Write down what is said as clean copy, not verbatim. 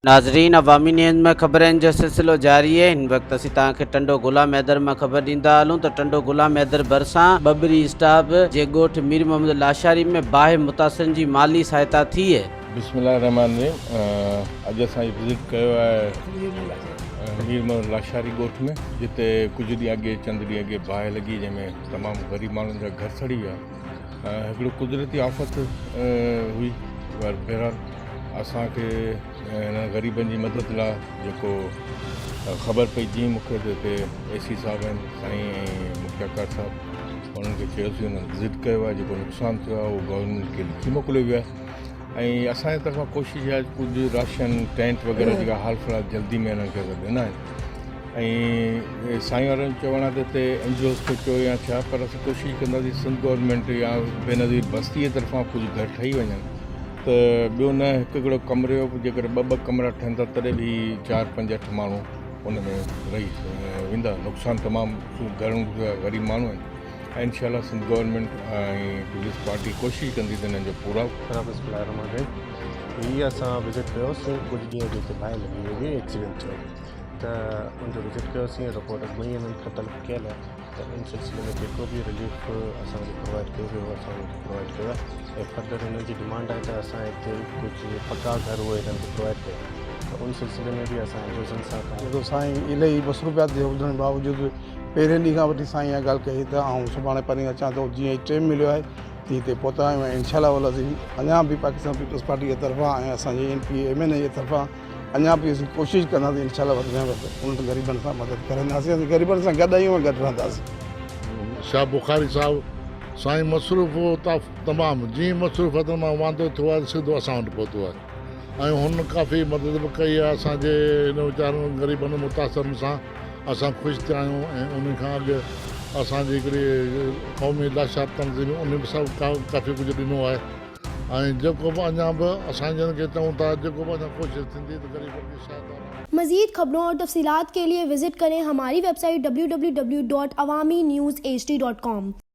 ناظرين عوامي نيوز ۾ خبرن جو سلسلو جاري آهي هن وقت اسين توهان کي ٽنڊو غلام حيدر مان خبر ڏيندا هلون ته ٽنڊو غلام حيدر ڀرسان ٻٻري اسٽاپ جي ڳوٺ مير محمد لاشاري ۾ باهه متاثرن جي مالي سهائتا ٿي. بسم الله الرحمٰن الرحيم اڄ اسان هي وزٽ ڪيو آهي مير محمد لاشاري ڳوٺ ۾ جتي ڪجهه ڏينهن اڳي چند ڏينهن اڳي باهه لڳي جنهن ۾ تمام غريب ماڻهن جا گهر سڙي ويا هڪڙو قدرتي آفت هئي پر بهرحال اسان کي هنن غريبن جي مدد لاء جيڪو خبر پئي جيئن مون کي ته هتي اي سي صاحب آهن سائين ۽ مختيارڪار صاحب انهن کي چيوسين انهن وزٽ ڪيو آهي جيڪو نقصان ٿيو آهي اهو گورنمينٽ کي لکي موڪليو ويو آهي ۽ اسان جي طرفان ڪوشش آهي ڪجهه راشن ٽينٽ وغيره جيڪا حال في الحال جلدي ۾ انهن کي ڏنا آهن ۽ سائين وارن جو چوڻ آهي ته هتي اين جي اوز کي چيو يا ڇا پر اسين ڪوشش ڪنداسين سنڌ گورنمينٽ يا بينظير بستي جي طرفان ڪجهه گهر ٺهي وڃن ته ٻيو نه هڪ هڪڙو ڪمري جو جيڪڏهن ٻه ٻه ڪمرا ٺهن ٿا تڏهن به چار پنج اٺ ماڻهو ان ۾ رهي ويندا نقصان تمام گهڻو ٿيو آهي غريب ماڻهو آهن ۽ انشاء الله سنڌ گورنمينٽ ۽ پيپلز پارٽي ڪوشش ڪندي ته انهن جو پورائو بسم الله الرحمن الرحيم هي اسان وزٽ ڪيوسين ڪجهه ڏينهن اڳ هتي باهه لڳي هئي ايڪسيڊنٽ ٿيو ته ان جو وزٽ ڪيوسين رپورٽ اڳ ۾ ئي انهن کان طلب ڪيل آهي ته ان سلسلي ۾ جيڪو به رليف اسان کي پرووائيڊ ڪيو ويو اسان ان کي پرووائيڊ ڪيو آهي ۽ فردر انهن جي ڊمانڊ آهي ته اسان هتي ڪجهه پڪا گهر اهي انهن کي پرووائيڊ ڪيا ته ان سلسلي ۾ به اسان ايجوزن سان جيڪو سائين الائي مصروفيات جي هجڻ باوجود به پهرين ڏينهن کان وٺي سائين اها ڳالهه ڪئي ته آئون سڀاڻي پرين اچان ٿو جيئن ئي ٽيم مليو آهي تيئن هتي پهتا آهيون ۽ انشاء الله العظيم اڃا به پاڪستان پيپلز پارٽي جي طرفان ۽ اسان جي ايم پي اي ايم اين اي جي طرفان اڃا به اسين ڪوشش ڪنداسين انشاء الله وڌ ۾ وڌ انهن غريبن سان مدد ڪرنداسين اسين غريبن سان گڏ آهيون ۽ گڏ رهنداسين. شاھ بخاري صاحب سائين مصروف هو تمام جيئن مصروفيتن مان واندو ٿيو آهي ته سڌو اسان وٽ پهتو آهي ۽ هن ڪافي مدد به ڪئي آهي اسان جي هن ويچارن غريبن متاثرن سان اسان خوش ٿيا آهيون ۽ ان کان اڳ اسان جي هڪڙي قومي لاشار تنظيم ان به سڀ ڪافي ڪجهه ڏنو آهي ۽ جيڪو به اڃا به اسان جن کي چئون ٿا جيڪو به اڃا ڪوشش ٿيندي ته غريبن جي سهائتا لاء. مزيد خبرون اور تفصيلات کے لئے وزٽ ڪرين ھماري web site www.awamiNewsHD.com.